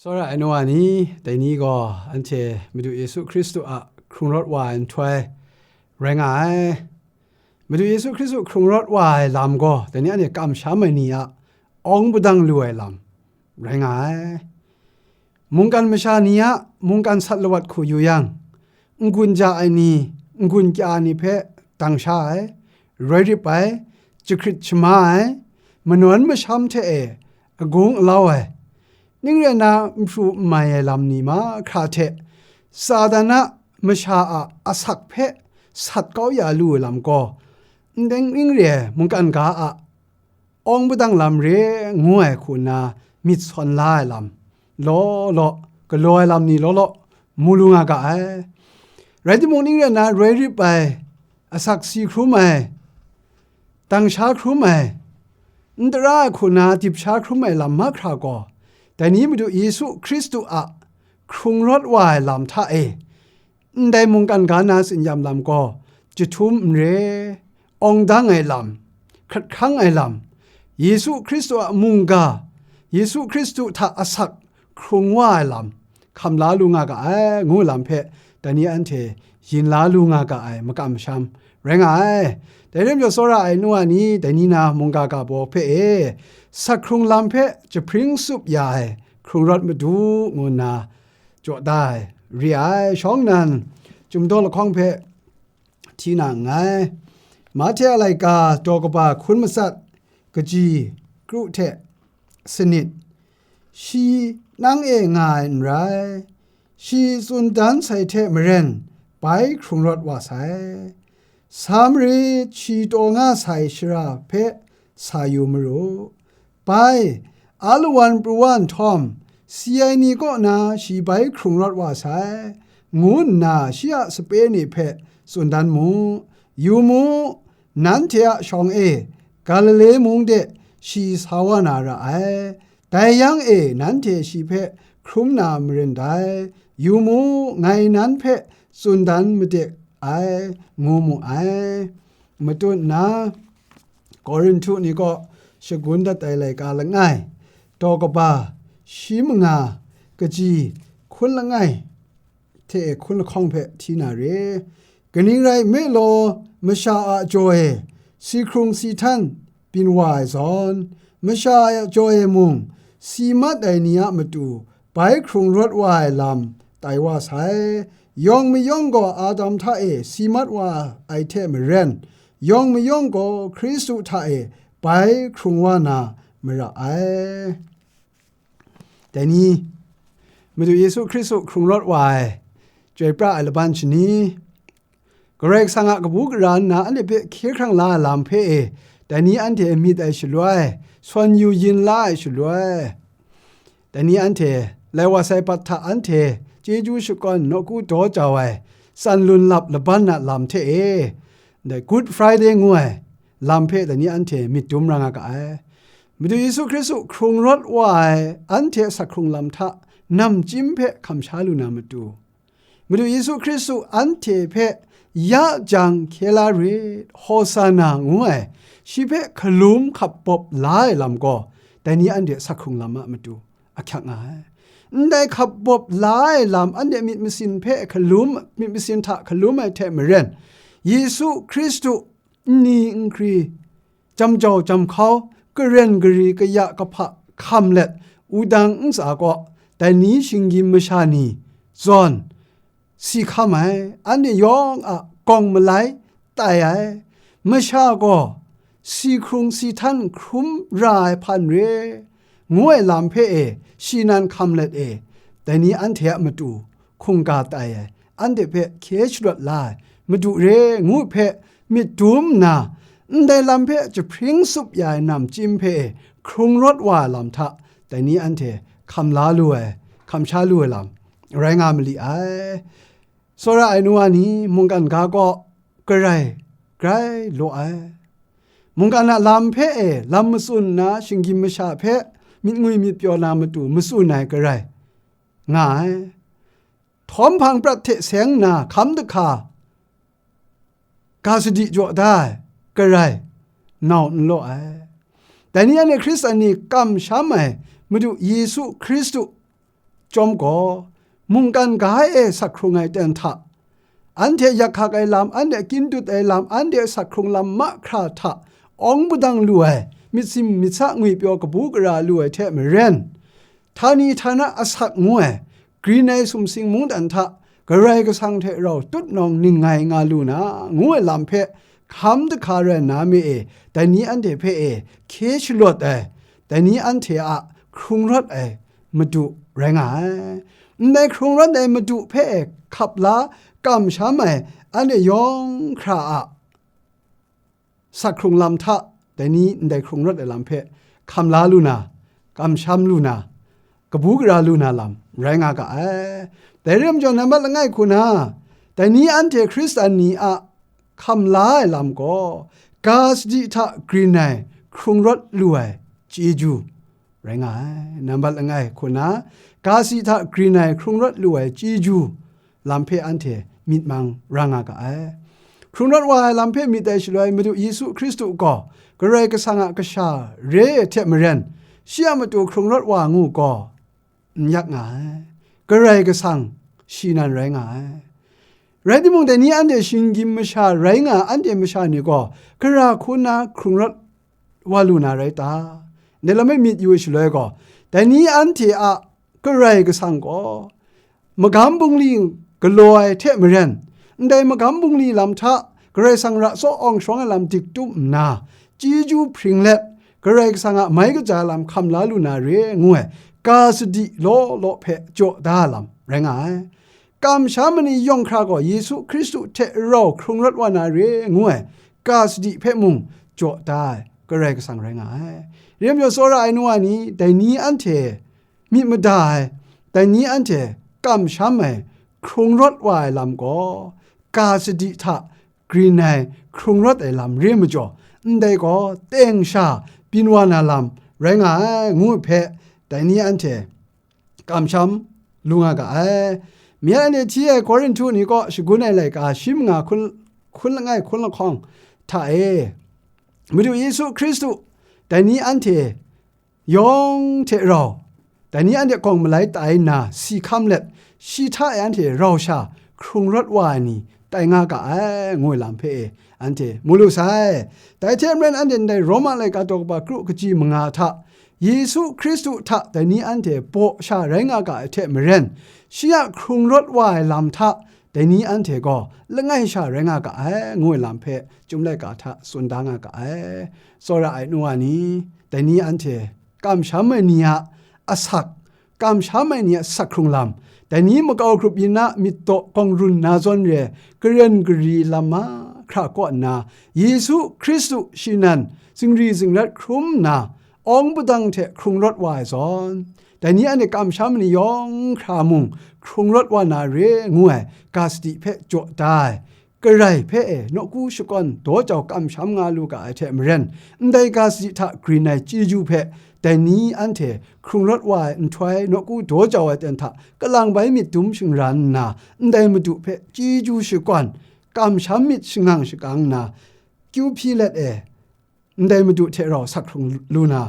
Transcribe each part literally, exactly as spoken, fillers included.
Tsawra ai nu wa ni, dai ni gaw anhte Madu Yesu Hkristu a hkrung rawt wa ai nhtoi rai nga ai. Madu Yesu Hkristu hkrung rawt wa ai lam gaw, dai ni anhte kamsham ai ni a awng padang lu ai lam rai nga ai. Mungkan masha ni a mungkan sat lawat hku yu yang, n-gun ja ai ni, n-gun kya ai ni hpe dang sha ai, roi rip ai, jahkrit shama ai, manawn masham hte e agung alau ai, ning rai nna n pru n mai ai lam ni mahkra hte, Satan a masha a asak hpe sat kau ya lu ai lam gaw, n deng ning re ai mungkan ga a awng padang lam re ngu ai hku nna myit sawn la ai lam, law law, galaw ai lam ni law law, mu lu nga ga ai. Rai timung, ning rai nna roi rip ai, asak si hkrum ai, dang sha hkrum ai, n tara ai hku nna dip sha hkrum ai lam mahkra gaw, dai ni Madu Yesu Hkristu a hkrung rawt wa ai lam hta e, ndai mungkan ga na tsin-yam lam gaw, jahtum n re, awng dang ai lam, hkrat hkrang ai lam, Yesu Hkristu a mungga, Yesu Hkristu hta asak hkrung wa ai lam, hkam la lu nga ga ai, ngu lam hpe, dai ni anhte yin la lu nga ga ai, makam masham rai nga ai. Dai rai majaw, tsawra ai nu wa ni, dai ni na mungga ga baw hpe e, sak hkrung lam hpe jahpring tsup ya ai hkrung rawt madu, ngu nna jaw da ai, re ai. Shawng nnan, Chyum daw lahkawng hpe hti na nngai. Mahte a laika daw kaba hkun matsat, kaji kru hte sanit, shi nang e nga ai n rai, shi tsun dan sai hte maren bai hkrung rawt wa sai. Sa marit shi taw nga sai shara hpe sa yu maru. Bai, alawan pru wa nhtawm, si ai ni kaw na shi bai hkrung rawt wa sai, ngu nna shi a sape ni hpe tsun dan mu. Yu mu, nanhte a shawng e, Galile mung de shi sa wa na ra ai. Dai yang e nanhte shi hpe hkrum na marin dai. Yu mu, ngai nan hpe tsun dan made ai, ngu mu ai. Matut nna, Korinhtu ni kaw shagun dat ai laika langai, daw kaba shi manga, kaji hkun langai hte hkun lahkawng hpe hti na re. Kaning rai nme law, masha a jaw e si hkrung si htan byin wa ai zawn, masha a jaw e mung si mat ai ni a matu bai hkrung rawt wa ai lam tai wa sai. Yawng mayawng gaw Adam hta e si mat wa ai hte maren, yawng mayawng gaw Hkristu hta e bai hkrung wa na mara ai. Dai ni, Madu Yesu Hkristu hkrung rawt wa ai, chyoi pra ai laban shani, Karai Kasang a kabu gara nna anhte hpe hkye hkrang la ai lam hpe e, dai ni anhte myit ai shaloi, sawn yu yin la ai shaloi, dai ni anhte lai wa sai pat hta anhte chyeju shakawn nawku daw jau ai, tsan lun lap laban a lam hte e, dai Good Friday ngu ai lam hpe dai ni anhte myit dum ra nga ga ai. Madu Yesu Hkristu hkrung rawt wa ai anhte a sak hkrung lam hta namchyim hpe hkam sha lu na matu, Madu Yesu Hkristu anhte hpe ya jang hkye la rit, Hosana ngu ai, shi hpe hkalum hkap bawp la ai lam gaw, dai ni anhte a sak hkrung lam a matu ahkyak nga ai. Ndai hkap bawp la ai lam anhte myit masin hpe hkalum, myit masin hta hkalum ai hte maren, Yesu Hkristu nni nkri, jam jau jam hkau, karen gari, kaya kahpa hkam let, wudang ntsa kaw, dai ni shinggyim masha ni zawn si hkam ai, anhte yawng a gawng malai tai ai, masha gaw si hkrung si htan hkrum ra ai hpan re, ngu ai lam hpe e, shi nan hkam let e, dai ni anhte a matu hkungga tai ai, anhte hpe hkye sharawt la ai, madu re ngu hpe myit dum nna, ndai lam hpe jahpring tsup ya ai namchyim hpe e hkrung rawt wa ai lam hta, dai ni anhte hkam la lu ai, hkam sha lu ai lam rai nga ma li ai. Tsawra ai nu wa ni, mungkan ga kaw garai grai law ai. Mungkan a lam hpe e lam matsun nna shinggyim masha hpe myit ngwi myit pyaw na matu matsun ai garai nga ai. Htawm hpang prat hte seng nna hkam dahka ga sadi jaw da ai garai nau n law ai. Dai ni anhte Hkristan ni kamsham ai Madu Yesu Hkristu chyawm gaw, mungkan ga e sak hkrung ai ten hta, anhte yak hkak ai lam, anhte kyin dut ai lam, anhte sak hkrung lam mahkra hta awng padang lu ai, myit sim myit sa ngwipyaw kabu gara lu ai hte maren, htani htana asak ngu ai, grin ai sumsing mungdan hta Karai Kasang hte rau tutnawng ningngai nga lu na, ngu ai lam hpe hkam dahka rai nna mi e, dai ni anhte hpe e hkye shalawt ai, dai ni anhte a hkrung rawt ai Madu rai nga ai. Ndai hkrung rawt ai Madu hpe e hkap la kamsham ai anhte yawng hkra a sak hkrung lam hta, dai ni ndai hkrung rawt ai lam hpe hkam la lu na, kamsham lu na, kabu gara lu na lam rai nga ga ai. Dai re majaw, nambat langai hku na, dai ni anhte Hkristan ni a hkam la ai lam gaw, ga sadi hta grin ai hkrung rawt lu ai chyeju rai nga ai. Nambat langai hku na, ga sadi hta grin ai hkrung rawt lu ai chyeju lam hpe anhte myit mang ra nga ga ai. Hkrung rawt wa ai lam hpe myit ai shaloi, Madu Yesu Hkristu gaw Karai Kasang a Kasha re ai hte maren, shi a matu hkrung rawt wa ngu gaw n yak nga ai. Karai Kasang shi nan rai nga ai. Rai timung, dai ni anhte shinggyim masha rai nga ai anhte masha ni gaw, gara hku nna hkrung rawt wa lu na rai ta? Ndai lam e myit yu ai shaloi gaw, dai ni anhte a Karai Kasang gaw magam bungli galaw ai hte maren, ndai magam bungli lam hta Karai Kasang ra tsaw awng sharawng ai lam dik tum nna, chyeju hpring let, Karai Kasang a mai kaja lam hkam la lu na re ngu ai ga sadi law law hpe jaw da ai lam rai nga ai. Kamsham ai ni yawng hkra gaw Yesu Hkristu hte rau hkrung rawt wa na re ngu ai ga sadi hpe mung jaw da ai Karai Kasang rai nga ai. Re majaw, tsawra ai nu wa ni, dai ni anhte myit mada ai, dai ni anhte kamsham ai hkrung rawt wa ai lam gaw, ga sadi hta grin ai hkrung rawt ai lam re majaw, ndai gaw teng sha byin wa na lam rai nga ai, ngu hpe dai ni anhte kamsham lu nga ga ai. Myen anhte hti ai Korinhtu ni kaw shagun ai laika shi manga hkun, hkun langai hkun lahkawng hta e, Madu Yesu Hkristu dai ni anhte yawng hte rau, dai ni anhte gawng malai tai nna si hkam let, shi hta e anhte rau sha hkrung rawt wa ai ni tai nga ga ai, ngu ai lam hpe e anhte mu lu sai. Dai hte maren, anhte ndai Roma laika daw kaba kru kaji manga hta, Yesu Hkristu hta dai ni anhte baw sha rai nga ga ai hte maren, shi a hkrung rawt wa ai lam hta dai ni anhte gaw langai sha rai nga ga ai, ngu ai lam hpe Chyum laika hta tsun da nga ga ai. Tsawra ai nu wa ni, dai ni anhte kamsham ai ni a asak, kamsham ai ni a sak hkrung lam, dai ni makau grup yin a myit daw gawng run na zawn re ai karen gari lam mahkra kaw nna, Yesu Hkristu shi nan zingri zingrat hkrum nna, awng padang hte hkrung rawt wa ai zawn, dai ni anhte kamsham ai ni yawng hkra mung hkrung rawt wa na re ngu ai ga sadi hpe jaw da ai, Karai hpe e nawku shakawn daw jau kamsham nga lu ga ai hte maren, ndai ga sadi hta grin ai chyeju hpe dai ni anhte hkrung rawt wa ai nhtoi nawku daw jau ai ten hta kalang bai myit dum shingran nna, ndai Madu hpe chyeju shakawn kamsham myit shangang shakang nna, kyu hpyi let e, ndai Madu hte rau sak hkrung lu na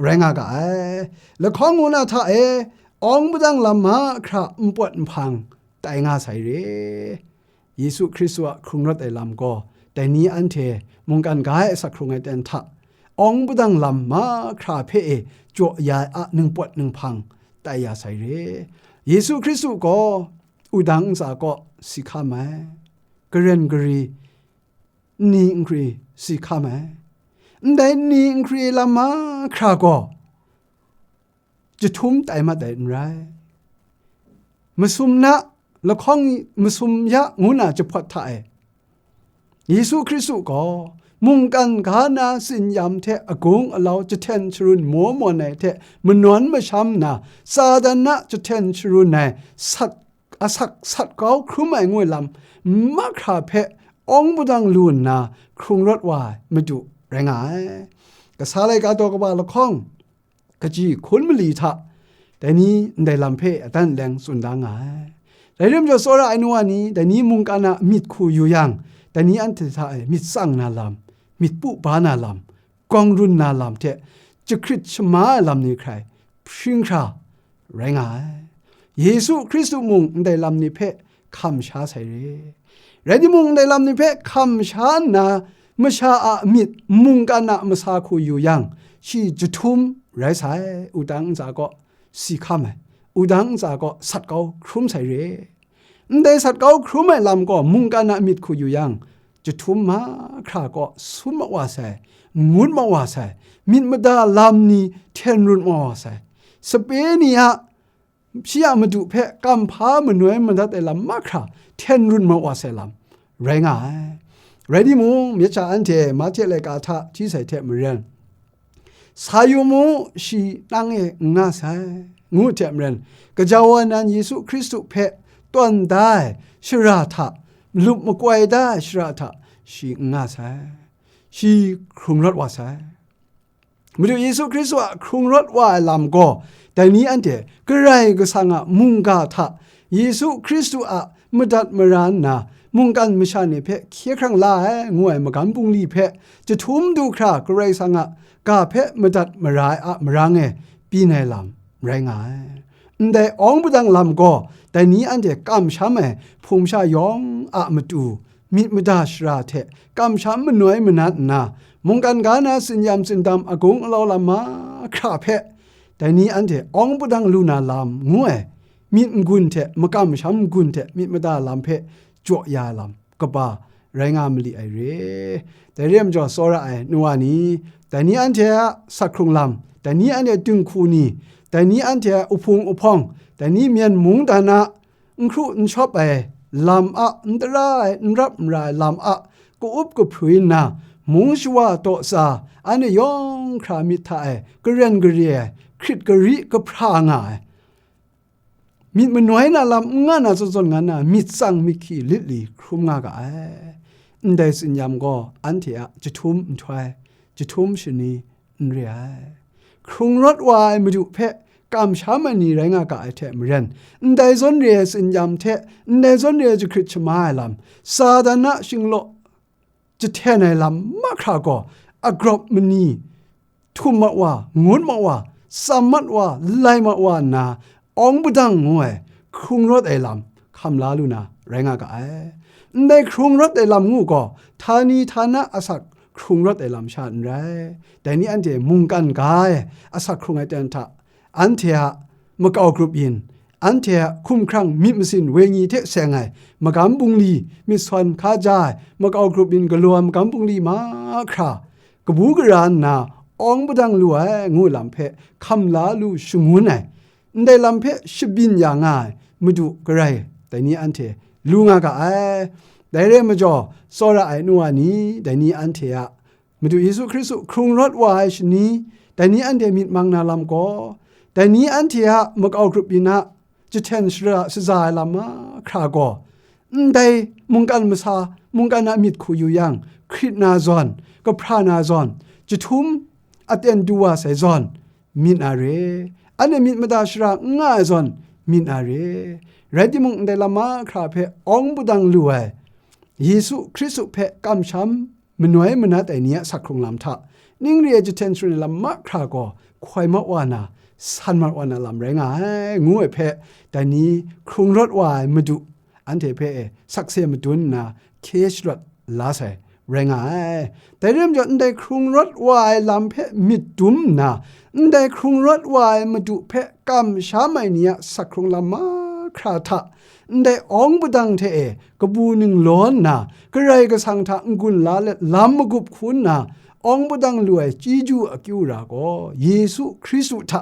rai nga ga ai. Lahkawng ngu na hta e, awng padang lam mahkra npawt nhpang tai nga sai re. Yesu Hkristu a hkrung rawt ai lam gaw, dai ni anhte mungkan ga e sak hkrung ai ten hta, awng padang lam mahkra hpe e jaw ya ai a ningpawt ninghpang tai ya sai re. Yesu Hkristu gaw wudang ntsa kaw si hkam ai, karen gari nni nkri si hkam ai. Ndai nni nkri lam mahkra gaw jahtum tai mat ai n rai. Masum na lahkawng masum ya ngu na jahpawt hta e, Yesu Hkristu gaw mungkan ga na tsin-yam hte agung alau jahten sharun maw mawn ai hte manawn masham nna, Satan na jahten sharun ai sat asak sat kau hkrum ai ngu ai lam mahkra hpe awng padang lu nna hkrung rawt wa ai Madu rai nga ai. Kasa laika daw kaba lahkawng kaji hkun mali hta dai ni ndai lam hpe adan leng tsun da nga ai. Dai rim jaw tsawra ai nu wa ni, dai ni mungkan a myit hku yu yang, dai ni anhte hta e myit tsang na lam, myit pu ba na lam, gawng run na lam hte jahkrit shama ai lam ni hkrai hpring hkra rai nga ai. Yesu Hkristu mung ndai lam ni hpe hkam sha sai re. Rai timung, ndai lam ni hpe hkam sha nna, masha a myit mungkan a masa hku yu yang, shi jahtum rai sai, wudang ntsa gaw si hkam ai, wudang ntsa gaw sat kau hkrum sai re. Ndai sat kau hkrum ai lam gaw mungkan a myit hku yu yang, jahtum mahkra gaw sum mat wa sai, ngut mat wa sai, myit mada lam ni hten run mat wa sai. Sape ni a, shi a madu hpe kamhpa manoi madat ai lam mahkra hten run mat wa sai lam rai nga ai. Rai timung, myit sha anhte Mahte laika hta hti sai hte maren, "Sa yu mu, shi nang e n nga sai," ngu hte maren, gaja wa nan Yesu Hkristu hpe tawn da ai shara hta, lup makwai da ai shara hta shi n nga sai. Shi hkrung rawt wa sai. Madu Yesu Hkristu a hkrung rawt wa ai lam gaw, dai ni anhte Karai Kasang a mungga hta Yesu Hkristu a madat mara nna, mungkan masha ni hpe hkye hkrang la ai, ngu ai magam bungli hpe jahtum du hkra Karai Kasang a ga hpe madat mara ai a marang e byin ai lam rai nga ai. Ndai awng padang lam gaw, dai ni anhte kamsham ai hpung sha yawng a matu, myit mada shara hte kamsham manoi manat nna, mungkan ga na tsinyam tsindam agung alau lam mahkra hpe, dai ni anhte awng padang lu na lam ngu ai, myit n-gun hte makamsham n-gun hte myit mada lam hpe jaw ya ai lam kaba rai nga mali ai re. Dai re ai majaw, tsawra ai nu wa ni, dai ni anhte a sak hkrung lam, dai ni anhte a dinghku ni, dai ni anhte a uhpung uhpawng, dai ni Myen mungdan a n hkru n shawp ai lam a, n tara ai, n rap n ra ai lam a, ka-up kahprwi nna, mung shawa daw tsa, anhte yawng hkra myit hta e karen kare ai, hkrit gari kahpra nga ai, myit manoi na lam n nga na zawn zawn nga na, myit tsang myit hkyi lit li hkrum nga ga ai. Ndai tsinyam gaw anhte a jahtum nhtoi, jahtum shani n re ai. Hkrung rawt wa ai Madu hpe kamsham ai ni rai nga ga ai hte maren, ndai zawn re ai tsinyam hte ndai zawn re ai jahkrit shama ai lam, Satan a shinglaw jahten ai lam mahkra gaw, agrawp mani, htum mat wa, ngut mat wa, tsam mat wa, lai mat wa nna, awng padang ngu ai hkrung rawt ai lam hkam la lu na rai nga ga ai. Ndai hkrung rawt ai lam ngu gaw, htani htana asak hkrung rawt ai lam sha n rai. Dai ni anhte mungkan ga ai asak hkrung ai ten hta, anhte a makau grup yin, anhte a hkumhkrang myit masin wenyi hte seng ai magam bungli, myit sawn hka ja ai makau grup yin galaw ai magam bungli mahkra, kabu gara nna awng padang lu ai ngu lam hpe hkam la lu shangun ai, ndai lam hpe shabyin ya nga ai Madu Karai dai ni anhte lu nga ga ai. Dai re ai majaw, tsawra ai nu wa ni, dai ni anhte a Madu Yesu Hkristu hkrung rawt wa ai shani, dai ni anhte myit mang na lam gaw, dai ni anhte a makau grup yin a jahten shara shaza ai lam mahkra gaw, ndai mungkan masa, mungkan a myit hku yu yang, hkrit na zawn, kahpra na zawn, jahtum aten du wa sai zawn, myit na re, anhte myit mada shara n nga ai zawn, myit na re. Rai timung, ndai lam mahkra hpe awng padang lu ai Yesu Hkristu hpe kamsham manoi manat ai ni a sak hkrung lam hta, ning re ai jahten sharin ai lam mahkra gaw hkoi mat wa na, san mat wa na lam rai nga ai, ngu ai hpe, dai ni hkrung rawt wa ai Madu anhte hpe e sakse madun nna hkye sharawt la sai rai nga ai. Dai re ai majaw, ndai hkrung rawt wa ai lam hpe myit dum nna, ndai hkrung rawt wa ai Madu hpe kamsham ai ni a sak hkrung lam mahkra hta, ndai awng padang hte e kabu ninglaw nna, Karai Kasang hta n-gun la let lam magup hku nna, awng padang lu ai chyeju akyu ra gaw, Yesu Hkristu hta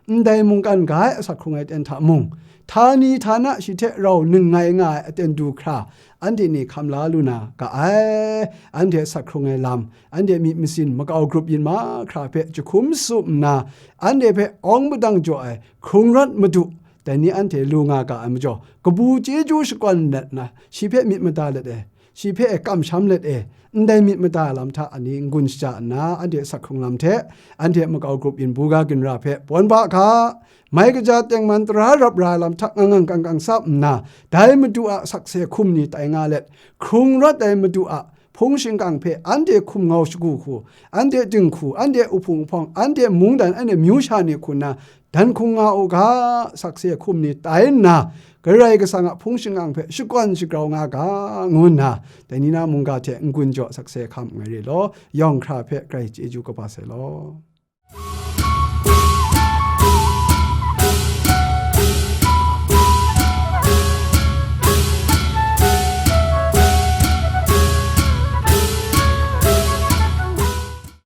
ndai mungkan ga ai asak hkrung ai ten hta mung, htani htana shi hte rau ningngai nga ai aten du hkra, anhte ni hkam la lu na ga ai. Anhte asak hkrung ai lam, anhte myit masin makau grup yin mahkra hpe jahkum tsup nna, anhte hpe awng padang jaw ai hkrung rawt Madu, dai ni anhte lu nga ga ai majaw, kabu chyeju shakawn let na, shi hpe myit mada let ai, shi hpe e kamsham let e, ndai myit mada lam hta ani n-gun shaja nna, anhte asak hkrung lam hte, anhte makau grup yin buga ginra hpe pawn ba hka, mai kaja tengman tara rap ra ai lam hta ngang ngang kang kang tsap nna, dai Madu a sakse hkum ni tai nga let, hkrung rawt ai Madu a hpung shingkang hpe anhte hkum ngau shagu hku, anhte dinghku, anhte uhpung uhpawng, anhte mungdan, anhte myu sha ni hku nna, dan hkung nga u ga, sakse hkum ni tai nna, Karai Kasang a hpung shingkang hpe shakawn shagrau nga ga, ngu nna, dai ni na mungga hte n-gun jaw sakse hkam nngai re law, yawng hkra hpe Karai chyeju kaba sai law.